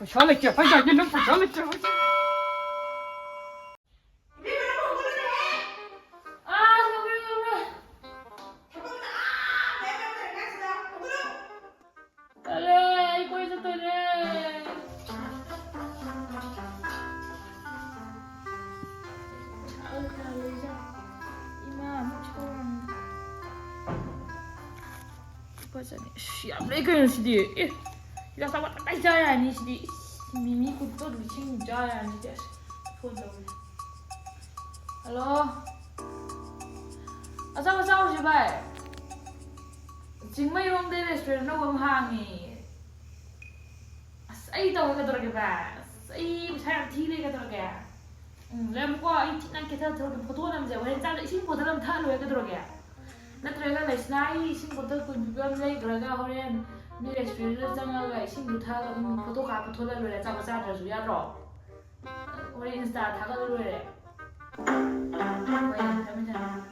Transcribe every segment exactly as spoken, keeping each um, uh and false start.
ꯄꯩꯁꯥ ꯂꯩꯇꯦ ꯍꯥꯏꯗꯥꯏꯅꯦ ꯅꯪ, ꯄꯩꯁꯥ ꯂꯩꯇꯦ ꯍꯥꯏꯗꯥꯏꯅꯦ꯫ ꯑꯥ, ꯂꯧꯔꯦ, ꯂꯧꯔꯦ꯫ ꯇꯜꯂꯦ, ꯑꯩ ꯀꯣꯏ ꯆꯠꯇꯣꯏꯅꯦ꯫ ꯄꯩꯁꯥꯒ ꯀꯌꯥ ꯂꯩꯖꯥꯠꯅꯣ? ꯏꯃꯥ, ꯑꯃꯨꯛ ꯁꯣꯔꯝ꯫ ꯂꯨꯄꯥ ꯆꯅꯤ꯫ ꯑꯁ, ꯌꯥꯝ ꯂꯩ ꯀꯩꯅꯣ ꯁꯤꯗꯤ꯫ ꯑꯦ, ꯍꯤꯗꯥꯛ ꯆꯥꯕ ꯇꯞꯇꯥꯏ ꯆꯥ ꯌꯥꯅꯤ ꯁꯤꯗꯤ꯫ ꯏꯁ, ꯃꯤꯃꯤ ꯀꯨꯟꯊ꯭ꯔꯥ ꯂꯤꯁꯤꯡ ꯆꯥ ꯌꯥꯅꯤ ꯁꯤꯗꯤ꯫ ꯑꯁ, ꯐꯣꯟ ꯇꯧꯔꯦ꯫ ꯍꯜꯂꯣ? ꯑꯆꯥꯄꯣꯠ ꯆꯥꯔꯨꯁꯤ ꯚꯥꯏ꯫ ꯆꯤꯡꯃꯩꯔꯣꯡꯗ restaurant ꯑꯅꯧꯕ ꯑꯃ ꯍꯥꯡꯉꯦ꯫ ꯑꯁ, ꯑꯩ ꯇꯧꯔꯦ ꯀꯩꯗꯧꯔꯒꯦ ꯚꯥꯏ? ꯑꯁ, ꯑꯩ ꯄꯩꯁꯥ ꯌꯥꯝ ꯊꯤ ꯂꯩ ꯀꯩꯗꯧꯔꯒꯦ? ꯎꯝ, ꯂꯩꯔꯝꯃꯨꯀꯣ, ꯑꯩ ꯊꯤ ꯅꯥꯟ ꯀꯦꯊꯔ ꯊꯣꯛꯂꯛꯀꯦ, photo ꯅꯝꯁꯦ꯫ ꯍꯣꯔꯦꯟ ꯆꯥꯛ ꯏꯁꯤꯡ bottle ꯑꯃ ꯊꯛꯑ ꯂꯣꯏꯔꯦ ꯀꯩꯗꯧꯔꯒꯦ? ꯅꯠꯇ꯭ꯔꯒ ꯂꯩꯁꯅꯥ, ꯑꯩ ꯏꯁꯤꯡ bottle ꯀꯨꯟ ꯄꯤꯕ ꯑꯃ ꯂꯩꯈ꯭ꯔꯒ ꯍꯣꯔꯦꯟ ꯃꯤ restaurantꯗ ꯆꯪꯉꯒ ꯏꯁꯤꯡꯗꯨ ꯊꯛꯑꯒ ꯑꯗꯨꯝ photo ꯀꯥꯞꯄ ꯊꯣꯛꯂꯛ ꯂꯣꯏꯔꯦ, ꯑꯆꯥꯄꯣꯠ ꯆꯥꯗ꯭ꯔꯁꯨ ꯌꯥꯗ꯭ꯔꯣ? ꯍꯣꯔꯦꯟ Insta ꯊꯥꯒꯠꯂ ꯂꯣꯏꯔꯦ꯫ ꯍꯣꯏ, ꯊꯝꯃꯦ, ꯊꯝꯃꯦ꯫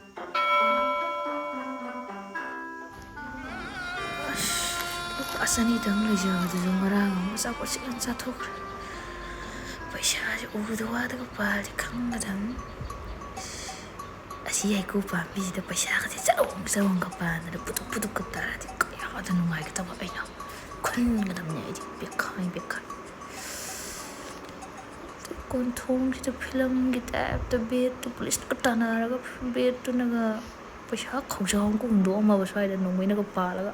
ꯑꯁ, ꯂꯨꯄꯥ ꯆꯅꯤꯗꯪ ꯂꯩꯖꯕꯗꯨꯁꯨ ꯉꯔꯥꯡ ꯑꯃꯨꯛ ꯑꯆꯥꯄꯣꯠꯁꯤ ꯌꯥꯝ ꯆꯥꯊꯣꯛꯈ꯭ꯔꯦ꯫ ꯄꯩꯁꯥꯁꯦ ꯎꯗ ꯋꯥꯗꯒ ꯄꯥꯜꯂꯤ ꯈꯪꯒꯗꯕꯅꯤ꯫ ꯑꯁꯤ ꯍꯩꯀꯨ ꯄꯥꯝꯕꯤꯁꯤꯗ ꯄꯩꯁꯥꯒꯁꯦ ꯆꯔꯣꯡ ꯆꯔꯣꯡꯒ ꯄꯥꯟꯗꯅ ꯄꯨꯗꯨꯛ ꯄꯨꯗꯨꯛꯀ ꯇꯥꯔꯗꯤ ꯀꯌꯥꯗ ꯅꯨꯡꯉꯥꯏꯒꯗꯕ ꯑꯩꯅ ꯈꯟꯒꯗꯕꯅꯦ ꯑꯩꯗꯤ ꯕꯦꯈꯥꯏ ꯕꯦꯈꯥꯏ꯫ ꯀꯣꯟꯊꯣꯡꯁꯤꯗ ꯐꯤꯂꯝꯒꯤ typeꯇ bedꯇꯨ policeꯅꯒ ꯇꯥꯟꯅꯔꯒ bedꯇꯨꯅꯒ ꯄꯩꯁꯥ ꯈꯧꯖꯥꯎ ꯑꯃꯒ ꯍꯨꯟꯗꯣꯛꯑꯝꯃꯕ ꯁ꯭ꯋꯥꯏꯗ ꯅꯣꯡꯃꯩꯅꯒ ꯄꯥꯜꯂꯒ꯫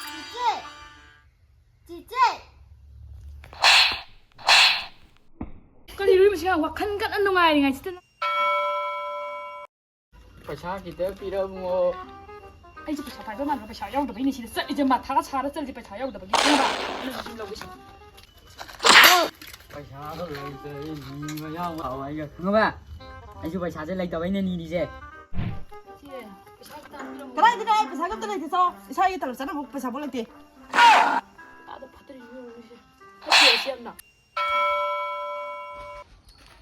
ꯆꯤꯆꯦ! ꯆꯤꯆꯦ! ꯀꯔꯤꯅꯣ ꯃꯁꯤ ꯋꯥꯈꯜ ꯀꯟꯅ ꯅꯨꯡꯉꯥꯏꯔꯤꯉꯩꯁꯤꯗ? ꯄꯩꯁꯥ ꯈꯤꯇ ꯄꯤꯔꯝꯃꯣ꯫ ꯑꯩꯁꯦ ꯄꯩꯁꯥ ꯄꯥꯏꯕ ꯃꯥꯟꯕ, ꯄꯩꯁꯥ ꯌꯥꯎꯗꯕꯩꯅꯦ ꯁꯤꯗ ꯆꯠꯂꯤꯁꯦ, ꯃꯊꯥꯒ ꯁꯥꯔ ꯆꯠꯂꯤꯁꯦ ꯄꯩꯁꯥ ꯌꯥꯎꯗꯕꯒꯤ, ꯈꯪꯉꯕ? ꯑꯩꯅꯁꯨ ꯁꯨꯝ ꯂꯧꯒꯦ ꯁꯤꯅꯤ꯫ ꯄꯩꯁꯥꯒ ꯂꯩꯇ꯭ꯔꯦ, ꯃꯤ ꯃꯌꯥꯝ ꯂꯥꯛꯑꯣ ꯍꯥꯏꯒ꯫ ꯈꯪꯉꯕ? ꯑꯩꯁꯨ ꯄꯩꯁꯥꯁꯦ ꯂꯩꯇꯕꯩꯅꯦ ꯅꯤꯔꯤꯁꯦ꯫ ꯁꯤ ꯄꯩꯁꯥ ꯈꯤꯇ ꯄꯤꯔꯝꯃꯣ꯫ ꯀꯗꯥꯏꯗꯒꯤ ꯑꯩ ꯄꯩꯁꯥꯒ ꯑꯝꯇ ꯂꯩꯇꯦ, ꯆꯥꯎ꯫ ꯏꯁꯥꯒꯤ ꯇꯂꯣꯞ ꯆꯥꯅꯕ ꯄꯩꯁꯥꯐꯥꯎ ꯂꯩꯇꯦ꯫ ꯇꯥꯗ ꯐꯠꯇ꯭ꯔꯤꯁꯤꯕꯨ ꯌꯦꯡꯉꯨꯅꯦ ꯁꯦ꯫ ꯐꯠꯇꯦ ꯑꯁꯤ ꯌꯥꯝꯅ꯫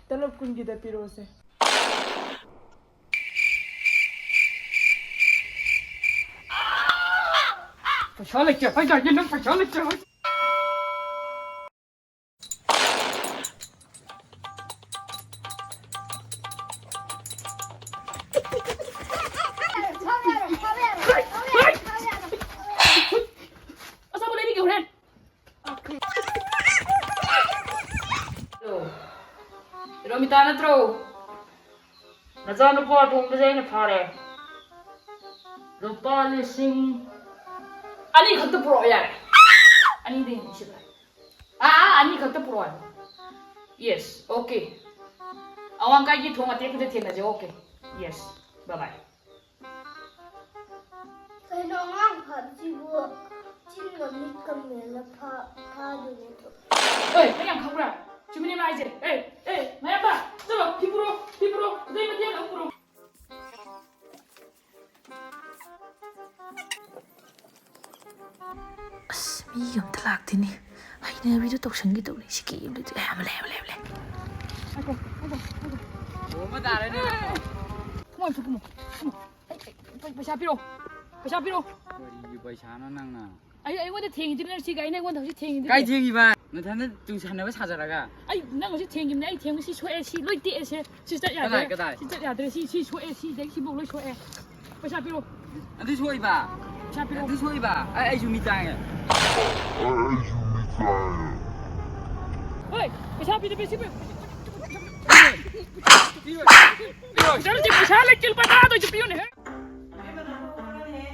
ꯇꯂꯞ ꯀꯨꯟꯒꯤꯗ ꯄꯤꯔꯛꯑꯣꯁꯦ꯫ ꯄꯩꯁꯥ ꯂꯩꯇꯦ ꯍꯥꯏꯗꯥꯏꯅꯦ ꯅꯪ, ꯄꯩꯁꯥ ꯂꯩꯇꯦ ꯍꯥꯏ꯫ ꯑꯆꯥꯄꯣꯠ ꯂꯩꯕꯤꯒꯦ ꯍꯣꯔꯦꯟ꯫ ꯔꯣꯃꯤꯇꯥ ꯅꯠꯇ꯭ꯔꯣ? ꯅꯆꯥꯅꯨꯄꯥ ꯑꯇꯣꯝꯕꯁꯦ ꯑꯩꯅ ꯐꯥꯔꯦ꯫ ꯂꯨꯄꯥ ꯂꯤꯁꯤꯡ ꯑꯅꯤ ꯈꯛꯇ ꯄꯨꯔꯛꯑꯣ ꯌꯥꯔꯦ꯫ ꯑꯅꯤꯗꯩ ꯍꯦꯟꯅ ꯁꯤꯠꯂꯣꯏ꯫ ꯑꯥ, ꯑꯥ, ꯑꯅꯤ ꯈꯛꯇ ꯄꯨꯔꯛꯑꯣ ꯍꯥꯏꯕ꯫ Yes, okay. ꯑꯋꯥꯡꯀꯥꯏꯒꯤ ꯊꯣꯡ ꯑꯇꯦꯛꯄꯗ ꯊꯦꯡꯅꯁꯦ, okay. Yes, bye bye. ꯀꯩꯅꯣ ꯑꯉꯥꯡ ꯐꯥꯕꯁꯤꯕꯨ ꯆꯤꯟꯒ ꯃꯤꯠꯀ ꯃꯦꯜꯂ ꯐꯥ-, ꯐꯥꯗꯣꯏ ꯅꯠꯇ꯭ꯔꯣ? ꯑꯦ, ꯅꯪ ꯌꯥꯝ ꯈꯪꯕ꯭ꯔꯥ? ꯆꯨꯝꯃꯤꯅꯦ ꯃꯥ ꯍꯥꯏꯁꯦ꯫ ꯑꯦ, ꯑꯦ, ꯃꯌꯥꯝꯕ, ꯆꯠꯂꯣ, ꯐꯤ ꯄꯨꯔꯣ, ꯐꯤ ꯄꯨꯔꯣ, ꯑꯇꯩ ꯃꯇꯦꯡ ꯑꯃ ꯄꯨꯔꯣ꯫ ꯑꯁ, ꯃꯤ ꯑꯝꯇ ꯂꯥꯛꯇꯦꯅꯦ꯫ ꯍꯩꯅꯕꯤꯗꯣ ꯇꯧꯁꯟꯒꯦ ꯇꯧꯅꯤ꯫ ꯁꯤ ꯀꯤ ꯑꯃ ꯂꯩꯇꯦ꯫ ꯑꯦ, ꯑꯃ ꯂꯩ, ꯑꯃ ꯂꯩ, ꯑꯃ ꯂꯩ꯫ ꯉꯥꯏꯈꯣ, ꯉꯥꯏꯈꯣ, ꯉꯥꯏꯈꯣ꯫ ꯑꯣ, ꯑꯃ ꯇꯥꯔꯦꯅꯦ꯫ ꯀꯨꯝꯃꯣ, ꯑꯝꯇ ꯀꯨꯝꯃꯣ, ꯀꯨꯝꯃꯣ꯫ ꯑꯩ, ꯑꯩ, ꯄꯩ-, ꯄꯩꯁꯥ ꯄꯤꯔꯛꯑꯣ, ꯄꯩꯁꯥ ꯄꯤꯔꯛꯑꯣ꯫ ꯀꯔꯤꯒꯤ ꯄꯩꯁꯥꯅꯣ ꯅꯪꯅ? ꯑꯩ, ꯑꯩꯉꯣꯟꯗ ꯊꯦꯡꯉꯤꯗꯨꯅ ꯁꯤ ꯒꯥꯔꯤꯅ ꯑꯩꯉꯣꯟꯗ ꯍꯧꯖꯤꯛ ꯊꯦꯡꯉꯤꯗꯨꯗꯤ꯫ ꯀꯥꯏ ꯊꯦꯡꯉꯤꯕ? ꯅꯊꯟꯗ ꯇꯨꯡꯁꯟꯅꯕ ꯁꯥꯖꯔꯒ꯫ ꯑꯩ, ꯅꯪ ꯍꯧꯖꯤꯛ ꯊꯦꯡꯉꯤꯕꯅꯦ, ꯑꯩ ꯊꯦꯡꯉꯤ, ꯁꯤ ꯁꯣꯛꯑꯦ, ꯁꯤ ꯂꯣꯏ ꯇꯦꯛꯑꯦ, ꯁꯦ꯫ ꯁꯤ ꯆꯠ ꯌꯥꯗ꯭ꯔꯦ꯫ ꯀꯗꯥꯏ, ꯀꯗꯥꯏ? ꯁꯤ ꯆꯠ ꯌꯥꯗ꯭ꯔꯦ, ꯁꯤ, ꯁꯤ ꯁꯣꯛꯑꯦ, ꯁꯤꯗꯒꯤ ꯁꯤꯐꯥꯎ ꯂꯣꯏ ꯁꯣꯛꯑꯦ꯫ ꯄꯩꯁꯥ ꯄꯤꯔꯣ꯫ ꯑꯗꯨ ꯁꯣꯛꯏꯕ? ꯄꯩꯁꯥ ꯄꯤꯔꯣ꯫ ꯑꯗꯨ ꯁꯣꯛꯏꯕ? ꯑꯩ, ꯑꯩꯁꯨ ꯃꯤ ꯇꯥꯡꯉꯦ꯫ ꯍꯣꯏ, ꯄꯩꯁꯥ ꯄꯤꯗꯕ ꯁꯤ ꯄꯤ-, ꯄꯤꯔꯣꯏ꯫ ꯄꯤꯔꯣꯏ꯫ ꯄꯩꯁꯥ ꯂꯩꯇꯦ, ꯄꯩꯁꯥ ꯂꯩꯇꯦ, ꯂꯨꯄꯥ ꯇꯔꯥꯗꯣ ꯑꯩꯁꯨ ꯄꯤꯌꯨꯅꯦꯍꯦ꯫ ꯏꯕꯦꯝꯃ, ꯅꯪ ꯊꯣꯛꯑꯣꯅꯦꯍꯦ꯫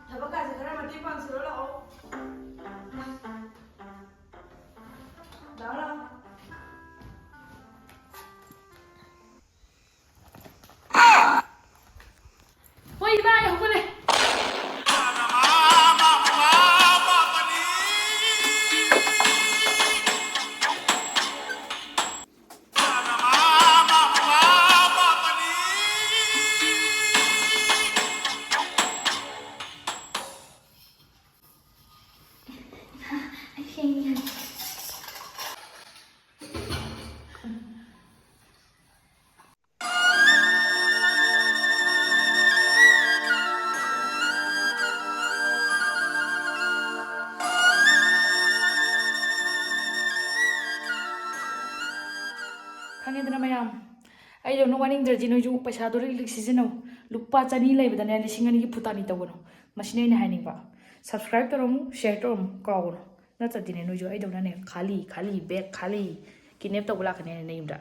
ꯊꯕꯛꯀꯥꯁꯦ ꯈꯔ ꯃꯇꯦꯡ ꯄꯥꯡꯁꯤꯜꯂꯣ ꯂꯥꯛꯑꯣ꯫ ꯂꯥꯛꯑꯣ, ꯂꯥꯛꯑꯣ꯫ ꯍꯣꯏ, ꯏꯃꯥ, ꯑꯩ ꯍꯧꯒꯠꯂꯦ꯫ ꯈꯪꯉꯦꯗꯅ ꯃꯌꯥꯝ, ꯑꯩꯗꯧꯅ ꯋꯥꯅꯤꯡꯗ꯭ꯔꯗꯤ ꯅꯣꯏꯁꯨ ꯄꯩꯁꯥꯗꯣ ꯂꯤꯛ ꯂꯤꯛ ꯁꯤꯖꯤꯟꯅꯧ꯫ ꯂꯨꯄꯥ ꯆꯅꯤ ꯂꯩꯕꯗꯅꯦ ꯂꯤꯁꯤꯡ ꯑꯅꯤꯒꯤ ꯐꯨꯇꯥꯅꯤ ꯇꯧꯒꯅꯨ꯫ ꯃꯁꯤꯅ ꯑꯩꯅ ꯍꯥꯏꯅꯤꯡꯕ꯫ Subscribe ꯇꯧꯔꯝꯃꯨ, share ꯇꯧꯔꯝꯃꯨ, ꯀꯥꯎꯒꯅꯨ꯫ ꯅꯠꯇ꯭ꯔꯗꯤꯅꯦ ꯅꯣꯏꯁꯨ ꯑꯩꯗꯧꯅꯅꯦ ꯈꯥꯂꯤ ꯈꯥꯂꯤ bag ꯈꯥꯂꯤ kidnap ꯇꯧꯕ ꯂꯥꯛꯀꯅꯤꯅꯦ ꯅꯌꯨꯝꯗ꯫